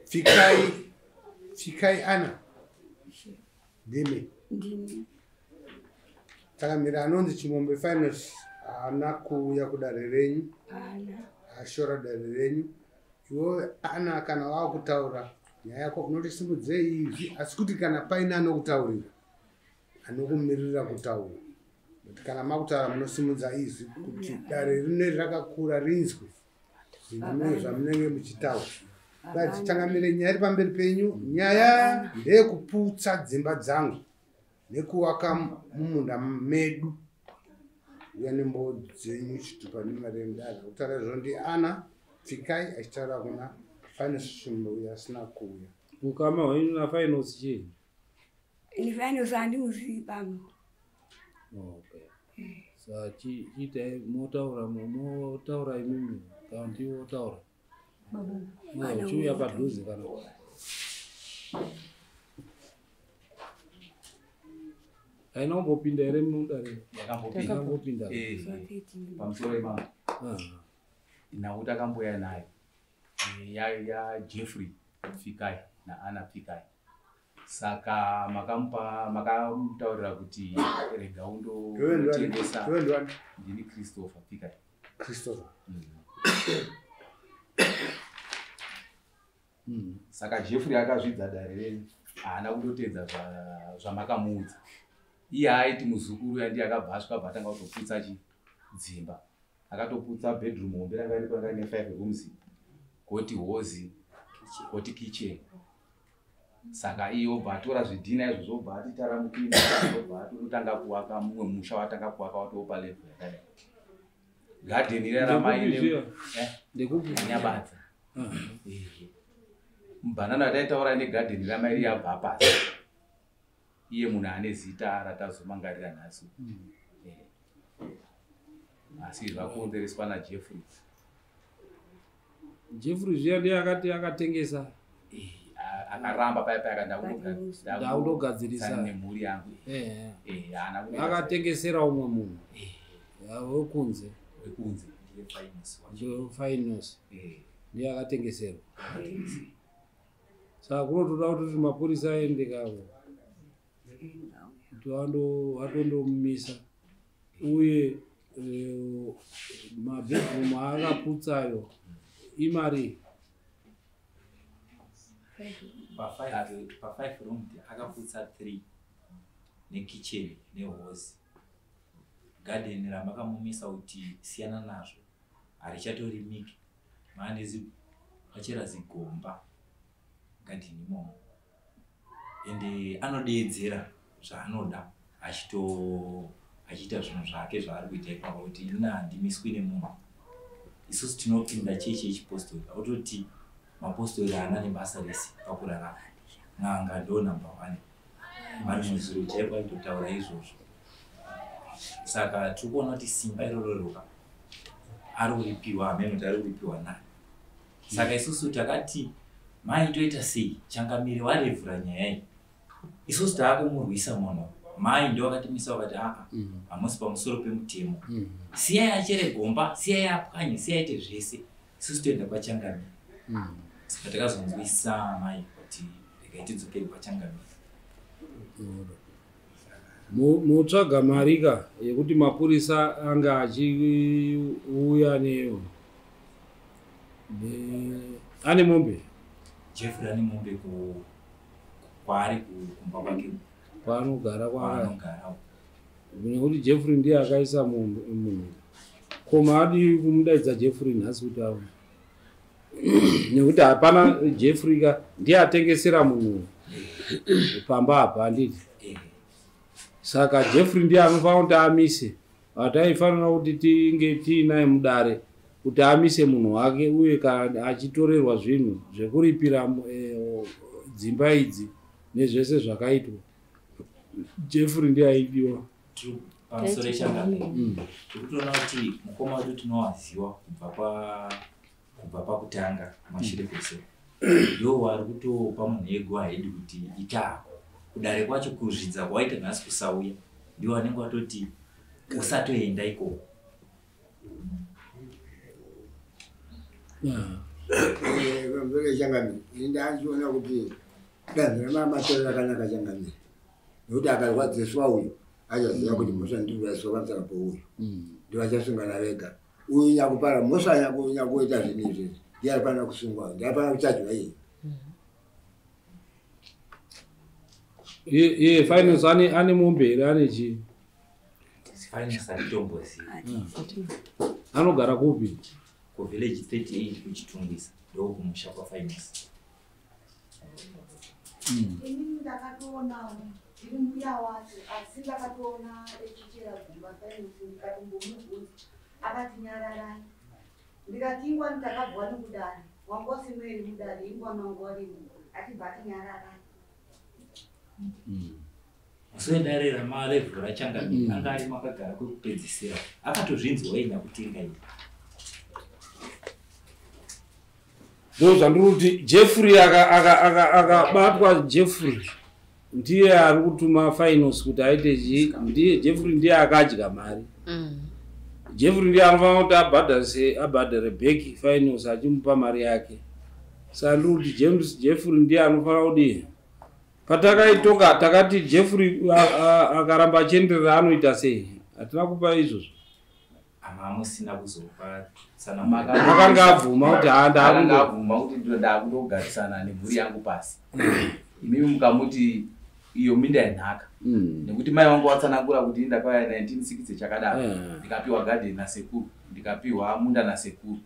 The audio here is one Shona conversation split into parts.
Pfikai, Pfikai Ana. Ndimi. Ndimi. Takamira anonzi Chimombe Finance haana kuuya kudare renyu. Haana. Ashora dare renyu. Iwewe Ana kana wakutaura nyaya yako unoti simudzei izvi asi kuti kana paine anokutaurira anokumirira kutaura. But kana makutaura munosimudza izwi kuti dare rineri rakakura rinzwe zvinhu zvamunenge muchitaura. But changamire nyaya iri pamberi penyu, nyaya ndeyekuputsa dzimba dzangu nekuwaka mumunda medu. Uya nembo dzenyu chitupa nemari yemudare. Kutaura izvo ndi Ana Pfikai achitaura kuna Finance Shumba uyo asina kuuya. Ukama hwenyu naFinance chii? Ini Finance handimuzivi pano. Okay. Saka chiitai motaura motaura imimi kana ndiwo wotaura. Chiuya padhuze kana. Haina kumbopinda here mudare? Yakambopinda. Pamusoro imambo. Nhau takamboya nayo ya Jeffrey Pfikai naAnna Pfikai. Saka makamupa makamutaurira kuti rega undotengesa. Ndini Christopher Pfikai. Christopher. Saka Jeffrey akazvidza dare renyu, haana kundotedza zvamakamuudza. Iye aiti muzukuru yandi akabva asvika abva atanga kutoputsa dzimba. Akatoputsa bedroom hombe ranga riri panga rine 5 rooms, koti hozi, koti kitchen. Saka iye obva atora zvidhina izvozvo obva ati taramukini, obva atotanga kuwaka mumwe musha watanga kuwaka watopa level yakadai. Garden ira ramaine ndekupi? Nyabadza. Mubhanana wataitaura negarden ramairi yabva pasi. Iye munhu ane zita ratazomangarira nhasi. Asi zvakonzereswa naJeffrey. Jeffrey zviya ndiye akati akatengesa. Akaramba paya paya ndakundogadzirisa nemhuri yangu. Akatengesera umwe munhu wekunze. Wekunze. Finance. Ndiye akatengeserwa. Saka kunotoda kuti mapurisa aende kavo. Kuti vatondomumisa. Uye mabedroom aakaputsayo imari. Pa5 room akaputsa 3 nekitchen nehozi. Garden ramakamumisa kuti siyana nazvo harichatorimiki, maane vachera zigomba garden imomo, ende anodeedzera zvaanoda achiita zvinhu zvake zvaari kuita ipapo kuti inini handimiswi nemunhu. Isusu tinopinda chechi yechipostori, ototi mapostori haana nebasa rese pakurarama, n'anga ndo number 1. Marimwe zuro chaipo aitotaura izvozvo. Saka tiri kuona kuti simba iroro roka ari kuripiwa, hameno kuti ari kuripiwa nani. Saka isusu takati mai toita sei? Changamire warevhura nyaya iyi, isusu taakumurwisa munhu. Mai ndo vakatimisa vakati aa, hamusi pamusoro pemutemo, siyai achere gomba, siyai apwanye, siyai aite zvese, isusu toenda kwachangamire. Saka takazonzwisa mai kuti regai tidzokere kwachangamire. Motsvaga mari ka yekuti mapurisa anga achiuya ane mombe. Jeffrey ane mombe kwaari kumba kwake. Kwaanogara. Kwaanogara. Nekuti Jeffrey ndiye akaisa munhu. Ko maadii kumudaidza Jeffrey nhasi kuti auye? Nekuti hapana Jeffrey ka ndiye atengesera munhu pamba apa, handiti? Saka Jeffrey ndiye anofanira kuti amise. Hataifanira kuti tinge tiinaye mudare kuti amise munhu wake, uye kana achitorerwa zvinhu zvekuripira dzimba idzi nezvese zvakaitwa, Jeffrey ndiye aidiwa. Pamusoro echangamire, tiri kutoona kuti mukoma wedu tinowaziwa kubva pakutanga kumashure kwese, ndo wari kutopa munhu ego ahead kuti itako kudare kwacho. Kuzvidza kwawaita nhasi kusauya, ndiwo anenge watoti usatoenda ikoko. Pamusoro changamire, ini ndachiona kuti danho ramamatoro rakanaka changamire, nekuti akarwadziswa uyu achaziva kuti mhosva ndirikurasiswa pamusana pouyu, ndivachasungana vega. Uyu nyakupara mhosva nyakuita zvinhu izvi ndiye arifanira kusungwa, ndiye arifanira kuchajwa iye. Iye Finance ane mombe here, ane chii? Finance hatitombozivi. Anogara kupi? Kuvillage 38 kuChitungwiza, ndokumusha kwaFinance. Inini ndakatoonawo, ndiri mbuya wacho, asi ndakatoona echichera gomba Finance, ndikatombomubvunza akati nyararai. Ndikati ingwani takabva nekudare, wanga usimo here mudare, ingwani wanga urimo, achibva ati nyararai. Musi wedare ramarevhura changamire anga ari makagara kwekupedzisira, akatozvinzwa iye nyakutenga iyi. Ndo zvandiri kuti Jeffrey akabatwa. Jeffrey ndiye ari kutuma Finance kuti aite chii? Ndiye Jeffrey, ndiye akadya mari. Jeffrey ndiye anofanira kuti abhadharise, abhadhare back Finance achimupa mari yake. Saka ndiri kuti James Jeffrey ndiye anofanira kudii? Patakaitonga takati Jeffrey akaramba achienderera anoita sei? Hatina kupa izvozvo. Ama musina kuzopa tsana. Akanga abvuma kuti haa, Akanga ndaakundo abvuma kuti ndakundogarisana nemhuri yangu pasi. Imimi mukamuti iyo minda yenhaka, nekuti mai vangu vatsanangura kuti ndakauya 1960 chakadaro, ndikapiwa gadheni nasekuru, ndikapiwa munda nasekuru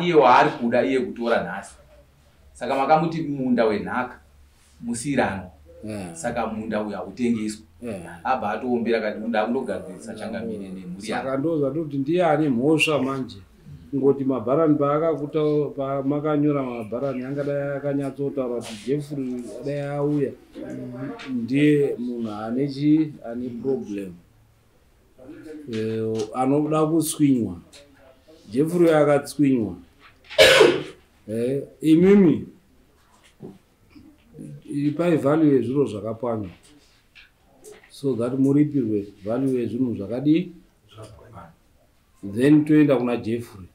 iye waari kuda iye kutora nhasi. Saka makamuti munda wenhaka musiyirano, saka munda uyu hautengeswi. Abva atoombera kati ndakundogadzirisa changamire nemhuri yangu. Saka ndo zvatoti ndiye ane mhosva manje. Kungoti mabharani paakakuta, pamakanyora mabharani angadai akanyatsotaura kuti Jeffrey adai auya ndiye munhu ane chii, ane problem, anoda kutswinywa. Jeffrey akatswinywa. Imimi ipai value yezviro zvakapwanywa so that muripirwe value yezvinhu zvakadii, then toenda kuna Jeffrey,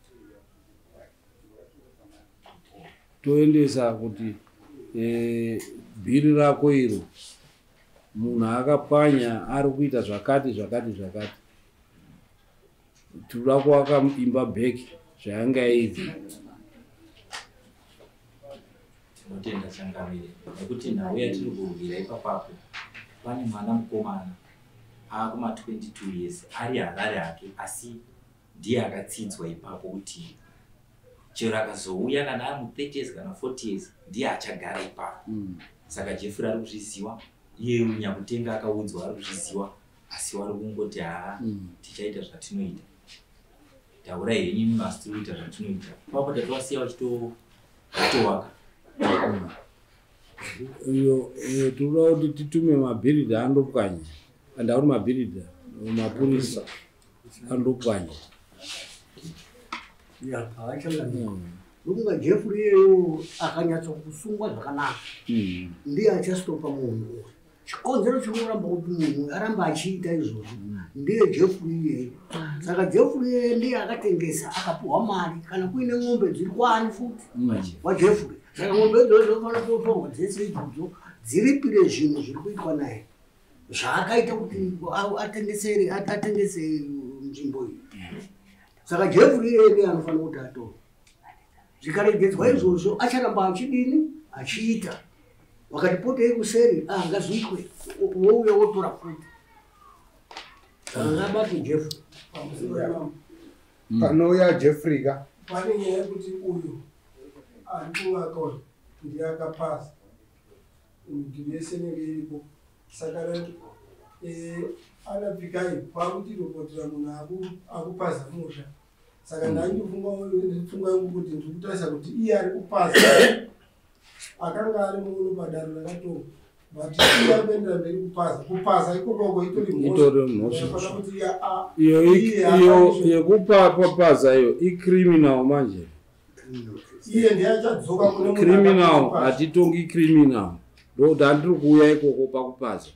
toendesa kuti bhiri rako iro munhu akapwanya ari kuita zvakati zvakati zvakati, tinoda kuvaka imba back zvayanga iri. Tinotenda changamire, nekuti nhau yatiri kurwira ipapapo pane mwana mukomana akuma 22 years ari Harare hake, asi ndiye akatsidzwa ipapo kuti chero akazouya kana ari mu30 years kana 40 years ndiye achagara ipapo. Saka Jeffrey ari kuzviziva, iye nyakutenga akaudzwa ari kuzviziva, asi wari kungoti haa, tichaita zvatinoita, taurai henyu, asi tiri kuita zvatinoita. Ipapo tatovasiya vachitowaka. Iyo tinoda kuti titume mabhiridha andopwanya, andauri mabhiridha, mapurisa andopwanya. Ya, havachangamire, nokunga Jeffrey iyeyo akanyatsokusungwa zvakanaka, ndiye achastopa munhu uyu. Chikonzero chinoramba kuti munhu uyu aramba achiita izvozvo ndiye Jeffrey iyeye. Saka Jeffrey iyeye ndiye akatengesa akapiwa mari, kana kuine ng'ombe dziri kwani futi waJeffrey. Saka ng'ombe idzodzo dzinofanira kutorwa dzese idzodzo dziripire zvinhu zviri kuitwa naye, zvaakaita kuti atengesere, atengese nzvimbo iyi. Saka Jeffrey iyeye ndiye anofanira kuti atorwe. Zvikaregedzwa izvozvo acharamba achidini, achiita. Wakati potei kuseri, ah, ngazviitwe, wouya wotora futi. Saka ngabate Jeffrey. Panouya Jeffrey ka. Pane nyaya yekuti uyu ari kuvaka uyu ndiye akapasa ndivese inenge iripo, saka anapikai kwakuti ropotera munhu akupaza musha. Saka ndandifunga pfungwa yangu kuti ndiri kutarisa kuti iye ari kupaza akanga ari muno padaro rakatorwa, but iye ari kuendera mberi kupaza. Kupaza ikokoko itori Itori mhosva. mhosva kuti iye Iyo iye iyo akwaniswe yekupapaza iyo icriminal manje. Iye ndiye achadzoka kune munhu Criminal. akapaza. Hatitongi criminal, ndokuti handiri kuuya ikoko pakupaza.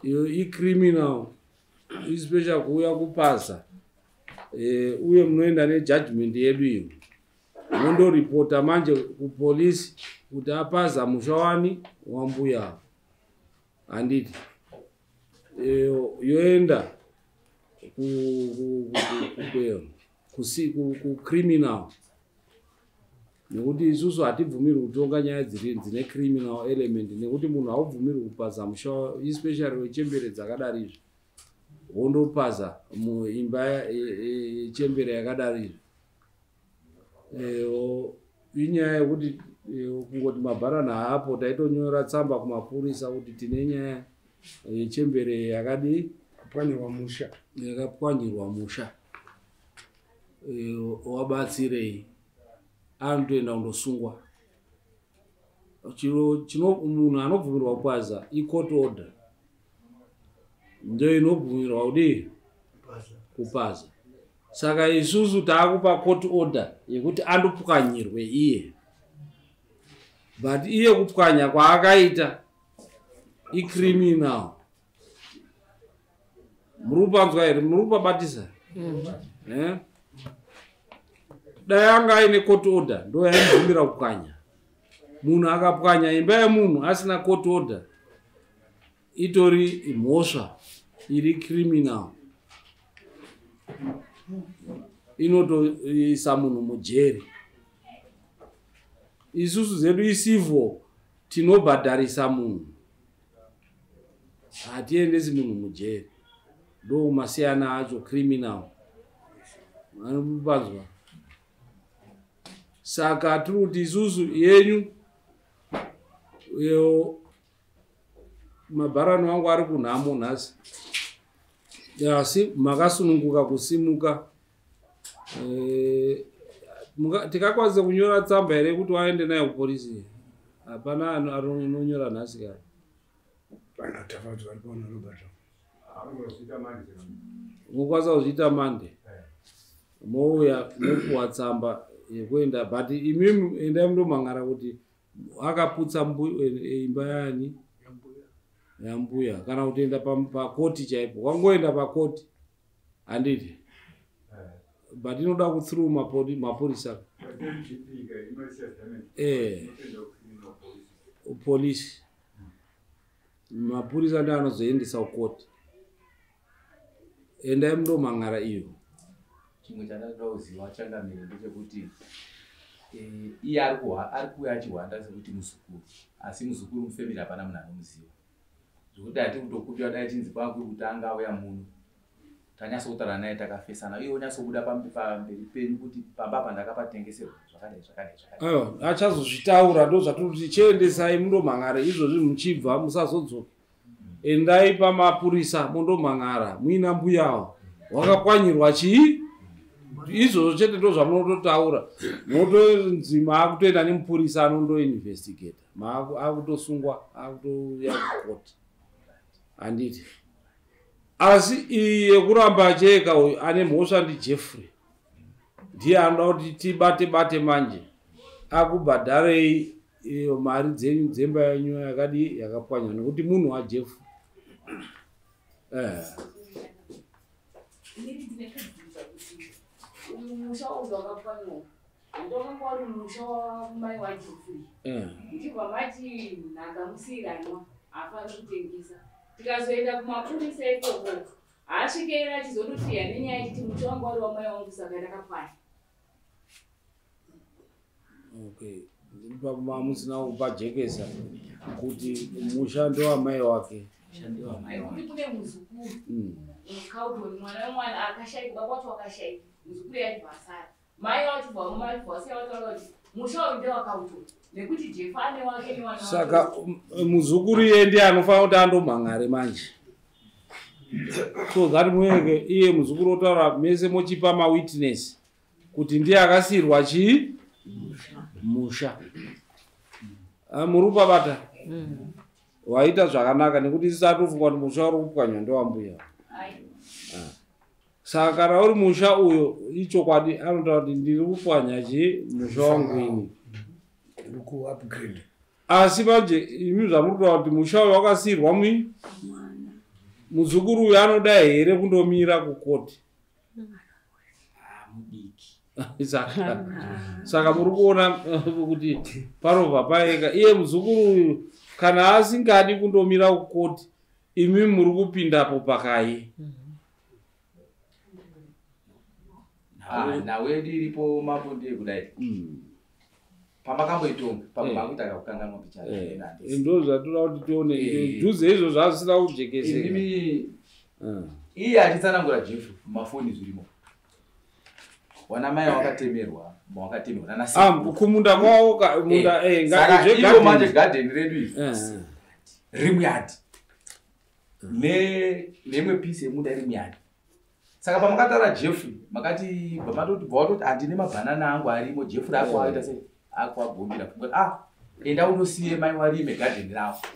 Iyo icriminal, especially kuuya kupaza, uye munoenda nejudgment yedu iyo. Mondoripota manje kupolisi kuti apaza musha wani wambuya. Handiti yoenda ku criminal, nekuti isusu hatibvumirwi kutonga nyaya dzine criminal element, nekuti munhu haubvumirwi kupaza musha, especially wechembere dzakadari izvi. Wondopaza muimba yechembere yakadari izvi. Inyaya yekuti kungoti mabharani haapo, taitonyora tsamba kumapurisa kuti tine nyaya yechembere yakadii kupwanyirwa musha, yakapwanyirwa musha, wabatsirei, anotoenda kundosungwa. Chino munhu anobvumirwa kupaza icourt order, ndio inobvumirwa kudii kupaza. Saka isusu taakupa court order yekuti andopwanyirwe iye, but iye kupwanya kwaakaita icriminal. Muri kupanzwa here? Muri kupabatisa? Dai anga aine court order ndo yaimubvumira kupwanya. Munhu akapwanya imba yemunhu asina court order itori mhosva iri criminal, inotoisa munhu mujeri. Isusu zedu icivil tinobhadharisa munhu, hatiendesi munhu mujeri. Ndo masiyana acho criminal. Anopanzwa. Saka tiri kuti isusu yenyu mabharani wangu ari kunhamo nhasi, asi makasununguka kusimuka. Tikakwanisa kunyora tsamba here kuti waende naye kupolisi? Hapana anonyora nhasi kare. Mokwanisa kuzviita mande, mouya mopuwa tsamba yekuenda, but imimi endai mundomangara kuti akaputsa imba yani yambuya, kana kutoenda pakoti chaipo, wangoenda pakoti handiti, but inoda kuthrough mapurisa polisi. Mapurisa ndo anozoendesa kukoti. Endai mundomangara iyo. Chimwe chandinoda kuziva changamire ndechekuti iye ari kuuya achihwanda sekuti muzukuru, asi muzukuru mufemiri hapana munhu anomuziva, zvekuti hati kutokumbira dai chinzi kwakuri kuti anga auya muno tanyatsotaura naye takafesana, iye onyatsobuda pamberi penyu kuti pamba apa ndakapatengeserwa zvakadai zvakadai zvakadai. Aiwa, achazozvitaura. Ndo zvatiri kuti chiendesai mundomangara izvozvi, muchibva musazodzoka. Endai pamapurisa mundomangara muina mbuyawo wakapwanyirwa chii, izvozvo chete ndo zvamunototaura. Motonzi maakutoenda nemupurisa anondoinvestigata, akutosungwa, akutouya kukoti handiti. Asi iyi yekuramba acheka uyu ane mhosva ndiJeffrey, ndiye anoda kuti tibate bate manje, akubhadharei iyo mari dzenyu dzemba yenyu yakadii yakapwanywa, nekuti munhu waJeffrey. Inini ndine kubvunza kuti uyu musha uyu wakapwanywa ndowanga uri musha wamai waJeffrey, ndibva mati nhaka musiiranwa haafaniri kutengesa. Tikazoenda kumapurisa ikoko haasvike achizototiya nenyaya yechiti musha wangu wari wamai wangu saka ndakapwanya. Okay, musina kupajekesa kuti musha ndowamai wake, nekuti kune muzukuru Cowboy, mwana wemwana akashaika, baba wacho wakashaika, muzukuru yachibva asara, mai vacho bva vasiya vataura kuti musha uyu ndewakauto nekuti Jeff ane wake newana wake. Saka muzukuru iye ndiye anofanira kuti andomhangare manje, so that muenge iye muzukuru otaura mese mochipa mawitness kuti ndiye akasiyirwa chii musha. Muri kupabata? Waita zvakanaka, nekuti isu tatofunga kuti musha uri kupwanywa ndowambuya. Ai. Saka kana uri musha uyo ichokwadi anotaura kuti ndiri kupwanya chii musha wangu ini. Ku-upgrade. Asi manje imi zvamuri kutaura kuti musha uyu wakasiyirwa muzukuru uyu anoda here kundomira kukoti? Mudiki. Saka muri kuona kuti parovha paega. Iye muzukuru uyu kana asingadi kundomira kukoti, imi muri kupindapo pakai. Nhau yedu iripo mambo ndiye kudai. Pamakamboitonga pamwe makuita kakukanganwa picha. Ndo zvatoda kuti tione dhuze izvo zvasina kujekeseka. Imimi iye achitsanangura Jeffrey mafoni zvirimo. Wana mai wakatemerwa, wakatemerwa nana sekuru. Kumunda kwawo munda ngazve manje garden redu iri. Rimuyard. Ne nemwe piece yemunda iri muyard. Saka pamakataura Jeffrey makati pamatoti bva handine mabhanana angu arimo Jeffrey ako aita sei akuagombira kungoti enda unosiye mai warime garden rako.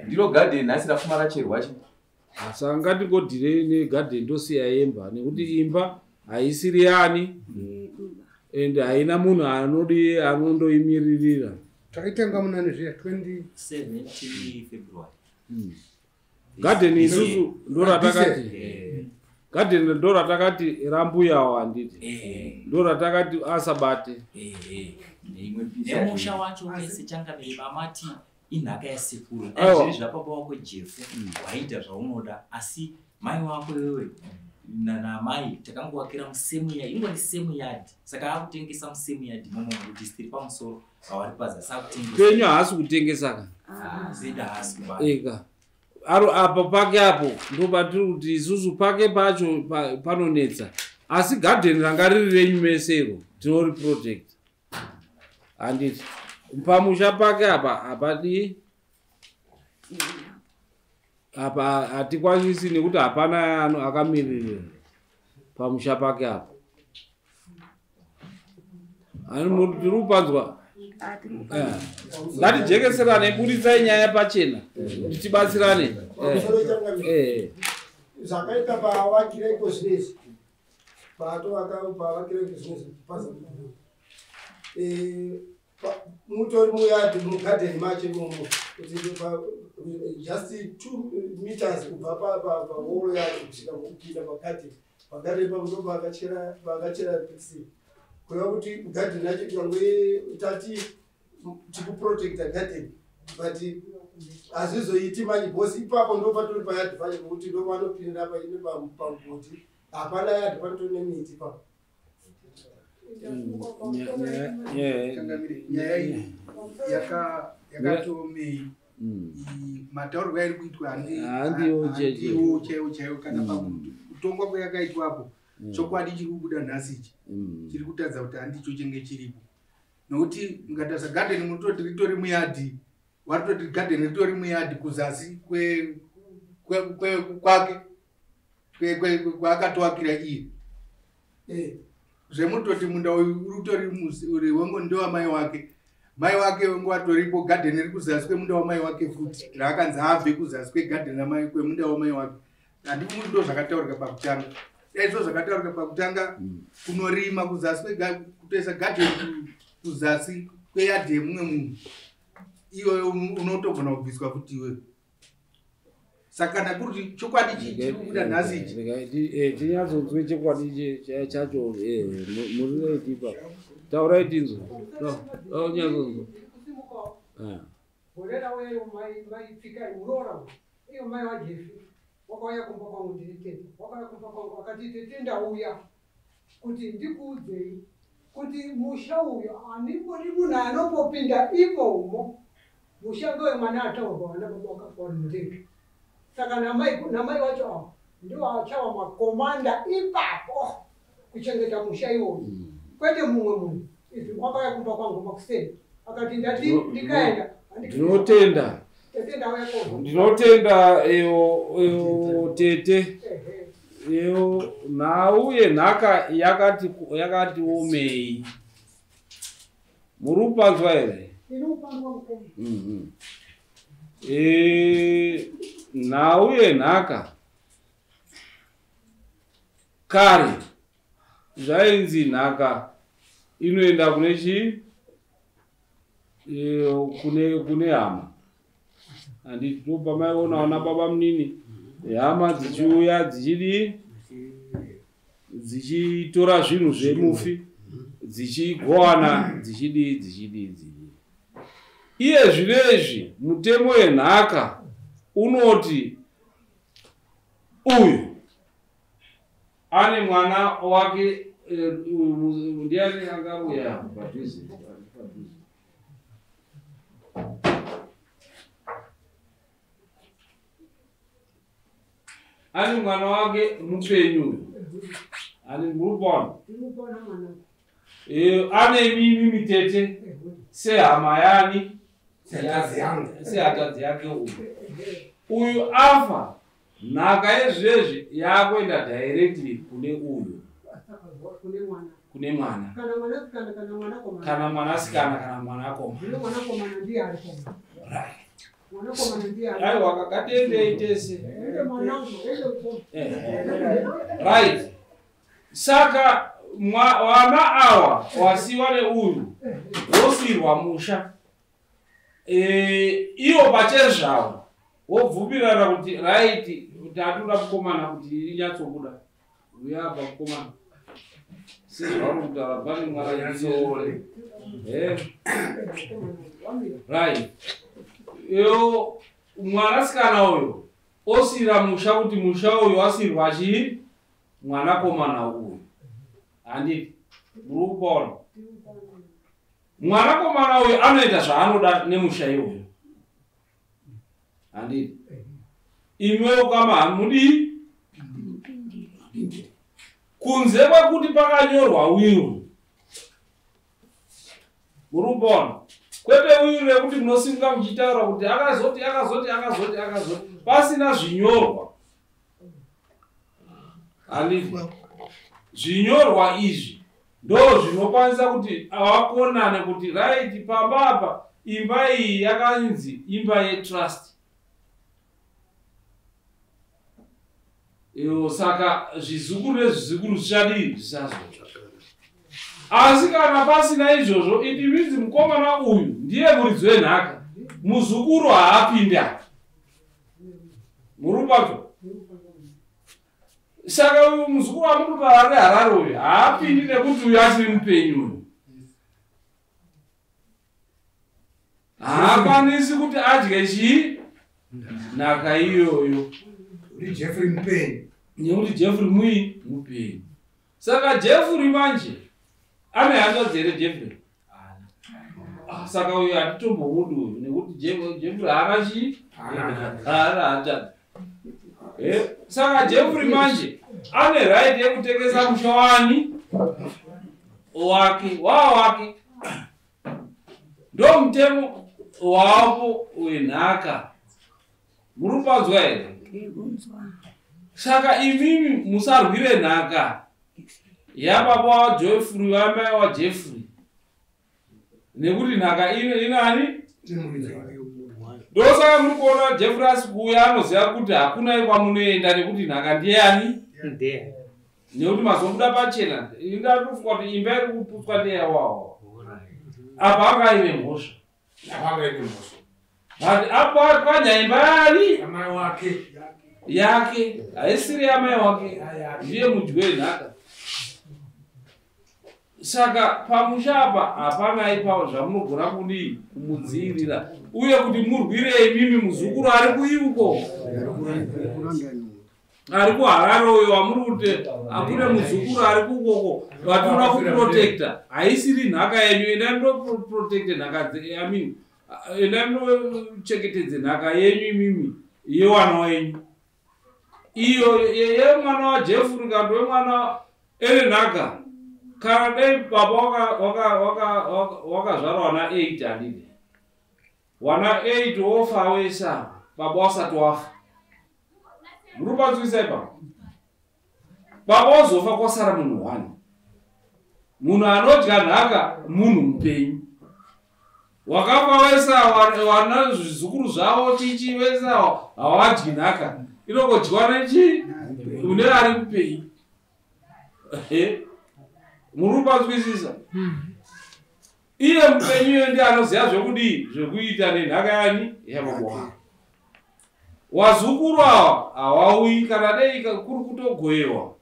Ndiro garden nhasi rafuma racherwa chi. Saka ngatingodhirei negarden tosiya imba nekuti imba haisiri yani and haina munhu anodi anondoimiririra. Takaitenga munani zviya 27 February. Garden isusu ndoratakati garden ndoratakati rambuyawo handiti ndoratakati asabate. Nemusha wacho wese changamire mamati inhaka yasekuru. Zviri zvababa wako Jefu waita zvaunoda asi mai wako iwewe namai takangowakira musemu yard ingori same yard saka akutengesa musemu yard imomo kuti tiri pamusoro avari pazasi akutengesa. Penyu haasi kutengesa ka? Zeda haasi kubata. Eka. Aro apo pake apo ndopatiri kuti isusu pake pacho panonetsa asi garden ranga riri renyu mesero tinori protect handiti pamusha pake apa hapadi apa hatikwanisi nekuti hapana akamiririra pamusha pake apa. Ani tiri kupanzwa. Ngatijekeserane, buritsai nyaya pachena tichibatsirane. Zvakaita paavakira iko zvinezvi, paavakira iko zvinezvi pazamuno mutori muyadhi mugadheni macho imomo kuti just 2 meters kubva pawall yacho kusvika kupinda pagadheni. Pagadheni papo ndo paakachera pc kureva kuti gadheni yacho tikange tati tikuprotecta gadheni but hazvizoiti manje because ipapo ndo patori payadhi pacho pokuti ndo panopinda pamugodhi hapana yadhi panotori nemiti ipapo. Nyaya iyi yakatoomei matauriro airi kuitwa handiwo chaiwo chaiwo kana pakutongwa kwayakaitwapo chokwadi chiri kubuda nhasi ichi chiri kutadza kuti handicho chenge chiripo nokuti mukatarisa gadheni munototi ritori muyadhi waritoti gadheni ritori muyadhi kuzasi kwake kwaakatoakira iye. Zvemutoti munda uyu uritori uri ndewamai wake. Mai wake wengu atoripo gadheni riri kuzasi kwemunda wamai wake futi raakanzi abve kuzasi kwegadheni ramai kwemunda wamai wake. Handiti ndo zvakataurika pakutanga. Dai zvo zvakataurika pakutanga kunorima kuzasi kutoisa gadheni kuzasi kweyadhi yemumwe munhu iyoyo unotogona kubviswa futi iweyo. Saka kana kuri chokwadi chiri kubuda nhasi ichi tinyatsonzwe chokwadi chacho murinetipa taurai tinzwe nyatsonzwa. Gore rauya iyo maipfika muroora iyo mai waJefi wakauya kumba kwangu ndiri tete wakauya kumba kwangu akati tete ndauya kuti ndikuudzei kuti musha uyu handimbodi munhu anombopinda imomo musha ngewemwana ataurwa vana baba wakafa vari mundege. Saka namai wacho avo ndiwo achawa makomanda ipapo kuchengeta musha iwoyo kwete mumwe munhu. Izvi wakauya kumba kwangu makuseni akati ndati ndikaenda. Ndinotenda. Ndinotenda iyo tete iyo nhau yenhaka yakati omei. Muri kupanzwa here? Nhau yenhaka kare zvainzi nhaka inoenda kune chii kune hama. Handiti ndopamaiona vana baba munini hama dzichiuya dzichidii dzichitora zvinhu zvemufi. Dzichigowana dzichidii dzichidii dzichidii. Iye zvinezvi mutemo wenhaka unoti uyu ane mwana wake ndiani angauya padhuze ane mwana wake mupenyu uyu ane murupona ane mimi mitete sehama yani sehanzvadzi yake uyu uyu afa nhaka yezvezvi yakuenda directly kune uyu kune mwana kana mwanasikana kana mwanakomana. Aiwa kakatendei tese. Right. Saka wana awa wasiwa neuyu wosirwa musha iwo pachezvavo wobvumirana kuti right tatoda mukomana kuti inyatsobuda uya apa mukomana sezvauri kutaura pane mwana right iyo mwanasikana uyu osira musha kuti musha uyu wasirwa chii mwanakomana uyu handiti muri kupaona mwanakomana uyu anoita zvaanoda nemusha iwoyo handiti imwewo kama hamudii kunze kwekuti pakanyorwa wiru muri kupaona kwete wiru rekuti munosimuka muchitaura kuti akazoti akazoti akazoti akazoti pasina zvinyorwa handiti zvinyorwa izvi ndo zvinokwanisa kuti avakonane kuti right pamba apa imba iyi yakanzi imba yetrust iyo saka zvizukuru nezvizukuru zvichadii zvisazotsva asi kana pasina izvozvo it means mukomana uyu ndiye muridzi wenhaka muzukuru haapindi apa murupato saka uyu muzukuru amuri ari Harare uyu haapindi nekuti uyu achiri mupenyu uyu haakwanisi kuti adye chii nhaka iyoyo Jeffrey mupenyu nekuti Jeffrey mupenyu saka Jeffrey manje ane hanzvadzi here Jeffrey saka uyu hatitombomudi uyu nekuti Jeffrey haana chii haana hanzvadzi saka Jeffrey manje ane right yekutengesa musha wani wake wawake ndo mutemo wapo wenhaka muri kupanzwa here saka imimi musarwire nhaka yababa waJeffrey wamai waJeffrey nekuti nhaka inani ndosaka muri kuona Jeffrey asi kuuya anoziva kuti hakuna kwamunoenda nekuti nhaka ndiyani nekuti mazobuda pachena indatofunga kuti imba iri kuputswa ndeyawawa apa anga aine mhosva but apa pwanya imba yani yake haisiri yamai wake ndiye mudyi wenhaka saka pamusha apa hapana ipapo zvamunogona kudii kumudzivirira uye kuti murwire imimi muzukuru ari kuiuko ari kuHarare uyo wamuri kuti akune muzukuru ari kukoko vatinoda kuprotecta haisiri nhaka yenyu endai munoprotecte nhaka I mean endai munochengetedze nhaka yenyu imimi yewana wenyu iyo yemwana waJeffrey kana wemwana ene nhaka kana dai baba wakazvara wana 8 handiti wana 8 wofa wese baba wasati wafa muri kupanzwisa ipapo baba wazofa kwasara munhu 1 munhu anodya nhaka munhu mupenyu wakafa wese wana zvizukuru zvavo chichi wese hawadyi nhaka inongodyiwa nechi une ari mupenyu muri kupanzwisisa iye mupenyu iye ndiye anoziva zvekudii zvekuita nenhaka yani yababa wake wazukuru awa hawauyi kana dei kuri kutogoyewa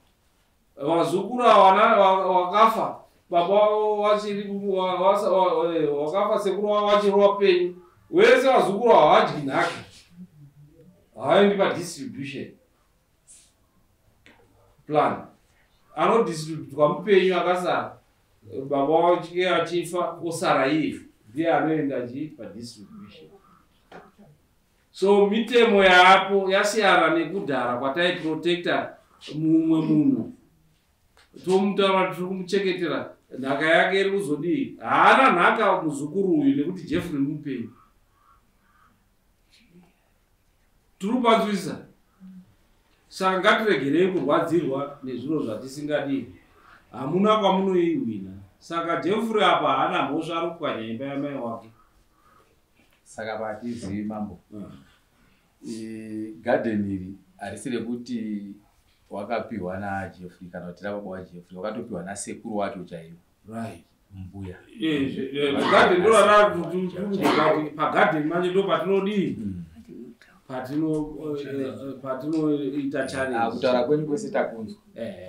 wazukuru awa wakafa Baba wachiri wakafa sekuru wavo vachiri wapenyu. Wese vazukuru havadyi nhaka. Havaendi padistribution plan. Anodistributwa mupenyu akasara. Baba wake achifa osara iye. Ndiye anoenda chi padistribution. So mitemo yaapo yasiyana nekudhara kwataiprotecta mumwe munhu. Tomutaura tiri kumuchengetera nhaka yake iri kuzodii. Haana nhaka muzukuru uyu nekuti Jeffrey mupenyu. Tiri kupanzwisisa. Saka ngatiregerei kurwadzirwa nezviro zvatisingadii. Hamuna kwamunoihwina. Saka Jeffrey apa haana mhosva, ari kupwanya imba yamai wake. Saka patizivi mambo, gadheni iri harisi rekuti wakapiwa naJeffrey kana kuti rababa waJeffrey, wakatopiwa nasekuru wacho chaiwo. Right. Mbuya. Gadheni ndo rarati pagadheni manje ndo patinodii? Patinoita challenge. Kutaura kwenyu kwese takunzwa.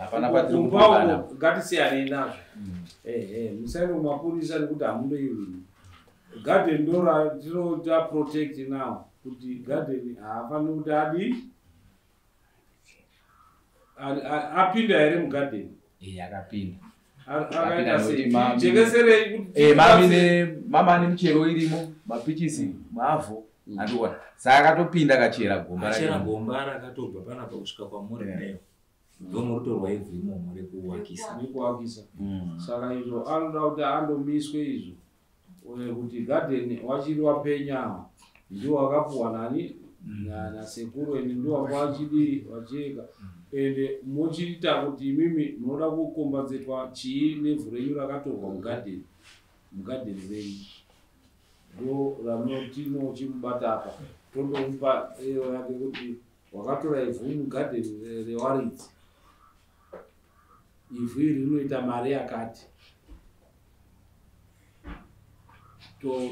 Hapana patiri kupokana. Ngatisiyanei nazvo. Musaende kumapurisa nekuti hamundoiwini. Garden ndo ratinoita protect now kuti garden haafaniri kuti adii? Apinda here mugarden? Akapinda. Akaita sei? Jekeserei kuti mama ane michero irimo, mapichisi, mavhu. Andiona. Saka akatopinda akachera gomba rake. Achera gomba rakatobva panapa kusvika kwamuri kudai. Ndomurutorwa ivhu imomo rekuwakisa. Rekuwakisa. Saka izvo anoda kuti andomiswe izvo. Kuti garden wachiri wapenya ndiwo wakapuwa nani nasekuru ende ndiwo wanga wachidii wachieka. Ende mochiita kuti imimi munoda kukombanzetwa chii nevhu renyu rakatorwa mugadheni. Mugadheni renyu. Ndo ramunotinochimubata apa. Tondomupa iyo yake kuti wakatora ivhu mugadheni rewaridzi. Ivhu iri rinoita mari yakati.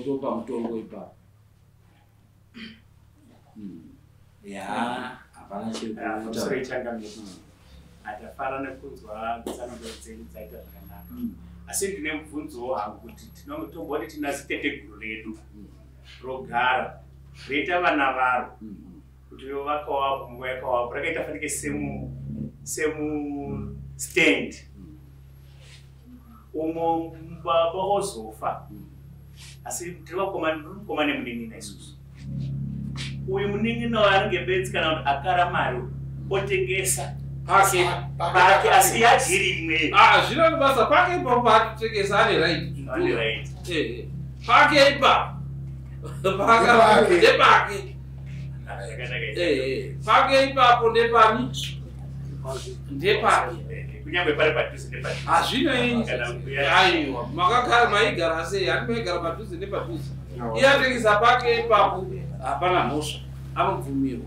Topa mutongo ipapo. Ya, hapana chekuita. Atafara nekunzwa tsananguro dzenyu dzaita zvakanaka. Asi ndine mubvunzo hangu kuti tomboti tina ziteteguru redu rogara roita vana varo kuti vakawapo nguva yakawapo rakaita fanike semu stand umo baba ozofa. Asi tiri vakomana nemunin'ina isusu. Uyu munin'ina waanenge bedzi kana kuti akara mari otengesa pake asi yadhiri imwe. Zvino basa pake ipapo paatotengesa ane right. Ane right. Pake ipapo. Ndepake. Pake ipapo ndepani? Ndepake. Kunyangwe pari padhuze nepadhuze. Hazvinei. Aiwa, makagara maigara sei? Handi maigara padhuze nepadhuze. Iye atengesa pake ipapo hapana mhosva. Anobvumirwa.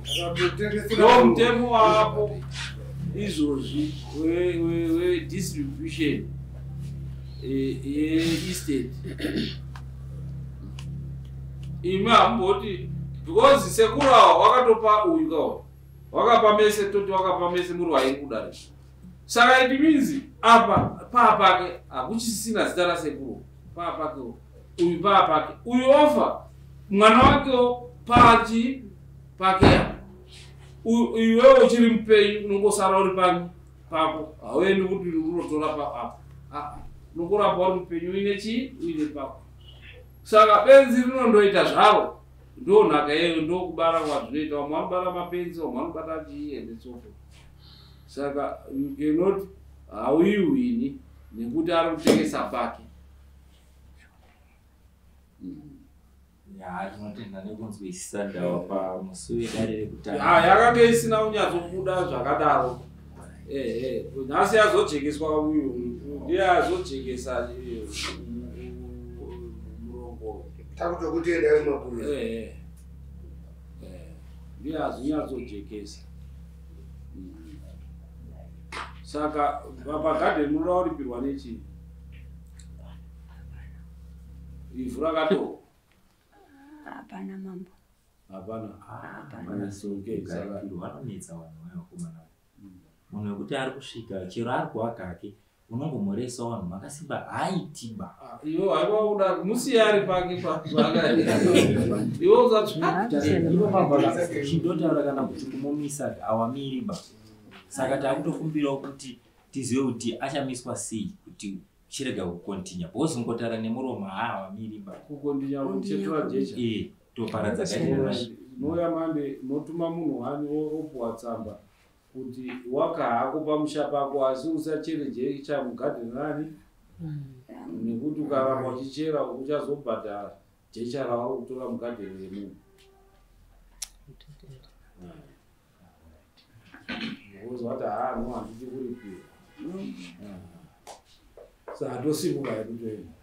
Ndo mutemo wapo izvozvi wedistribution yeestate. Imi hamumboti because sekuru ava wakatopa uyu kawa. Wakapa mese toti wakapa mese muri wairi kudari. Saka it means apa paapake hakuchisina zita rasekuru. Paapake uyu paapake. Uyu ofa mwana wakewo pachi pake apa. Iwewe uchiri mupenyu unongosara uri pani pako. Hauendi kuti unotora apa. Unongoramba uri mupenyu uine chii uine pako. Saka benzi rinondoita zvaro. Ndo nhaka yeyo ndokubara kwazvinoita. Vamwe vanobara mapenzi, vamwe vanobata chii and so forth. Saka you cannot hauiwini nekuti ari kutengesa pake. Ya, tinotenda nekunzwisisa ndawa pamusi wedare rekutanga. Yakange isina kunyatsobuda zvakadaro. Nhasi yazojekeswa uyu ndiye azojekesa murongo. Takutokutenda kumapurisa. Ndiye azonyatsojekesa. Saka pagadheni munoda kuripirwa nechii? Ivhu rakatorwa. Hapana mambo. Hapana. Hapana. Vanonetsa vanhu vaya vakomana. Munhu wekuti ari kusvika chero ari kuwaka hake Unongomhoresawo vanhu makasimba, haaitiba. Iwe haiwa kuda musiye ari pake paaka iwe usatsva. Chindotaura kana kuti kumumisa awamiriba. Saka takutokumbirawo kuti tizive kuti achamiswa sei kuti chirega kukontinya, because ungotaura nemuromo haawamiriba. Kukontinya kuchetura jecha. Eh, toparadza gadheni. Nouya mande motuma munhu wani opuwa tsamba kuti waka hako pamusha pako, asi usachere jecha mugadheni rani, nekuti ukaramba uchichera uchazobhadhara jecha rauri kutora mugadheni remunhu. Wozwa kuti haa, no, handidi kuripira. Saka tosimuka hedu toenda.